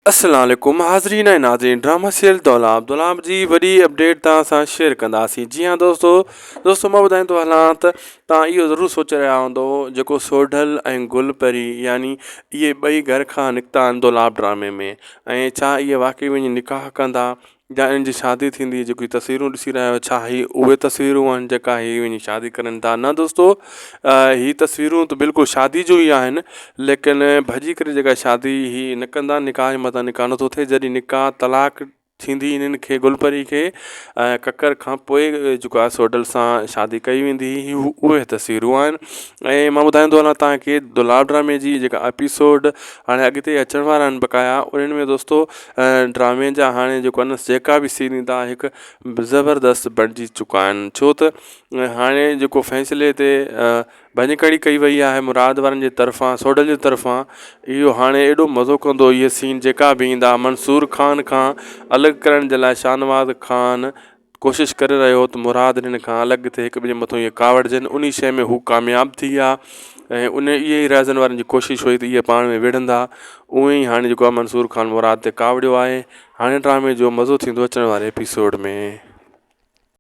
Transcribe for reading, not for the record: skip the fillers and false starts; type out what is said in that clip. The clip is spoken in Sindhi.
السلام عليڪم حاضرين ۽ ناظرين ڊراما سيريل دولاب دولاب جي وڏي اپڊيٽ توهان سان شيئر ڪنداسين جي ها دوستو دوستو مان ٻڌائيندو هلان ته توهان اهو ضرور سوچي رهيا هوندو جيڪو سوڍل ۽ گل پري يعني اهي ٻئي گهر کان نڪتا آهن دولاب ڊرامي ۾ ۽ ڇا اهي واقعي وڃي نڪاح ڪندا يا انهن جي شادي ٿيندي جيڪي تصويرون ڏسي رهيا آهيو ڇا هي اهي تصويرون آهن جيڪا هي وڃي شادي ڪرن ٿا نه دوستو هي تصويرون ته بلڪل شادي جون ئي آهن ليڪن ڀڄي ڪري جيڪا شادي هي نه ڪندا نڪاح جي مٿان نڪاح نٿو ٿئي جڏهن نڪاح طلاق ٿيندي انهن کي گل پري کي ۽ ڪڪر کان پوء جيڪو آهي سوڍل سان شادي ڪئي ويندي هي اهي تصويرون آهن ۽ مان ٻڌائيندو هلان توهان کي دولاب ڊرامي جي جيڪا ايپيسوڊ هاڻي اڳتي اچڻ وارا آهن بقايا انهن ۾ دوستو ڊرامي جا هاڻي جيڪو آهي نه جيڪا به سين ايندا هڪ زبردست بڻجي چڪا آهن ڇو ته هاڻي جيڪو فيصلي تي ڀڃڪڙي ڪئي وئي آهي مراد وارن جي طرفان سوڍل جي طرفان اهو هاڻي ايڏو مزو ڪندو اهي سين جيڪا به ايندا منصور خان کان الڳ ڪرڻ جي لاء شاهنواز خان ڪوشش ڪري رهيو هو ته مراد انهن کان الڳ ٿئي هڪ ٻئي جي مٿان ائين ڪاوڙجن انهي شيء ۾ هو ڪامياب ٿي ويا ۽ ان اهي ئي رهزن وارن جي ڪوشش هئي ته اهي پاڻ ۾ وڙهندا اونئن ئي هاڻي جيڪو آهي منصور خان مراد تي ڪاوڙيو آهي هاڻي ڊرامي جو مزو ٿيندو اچڻ واري ايپيسوڊ ۾.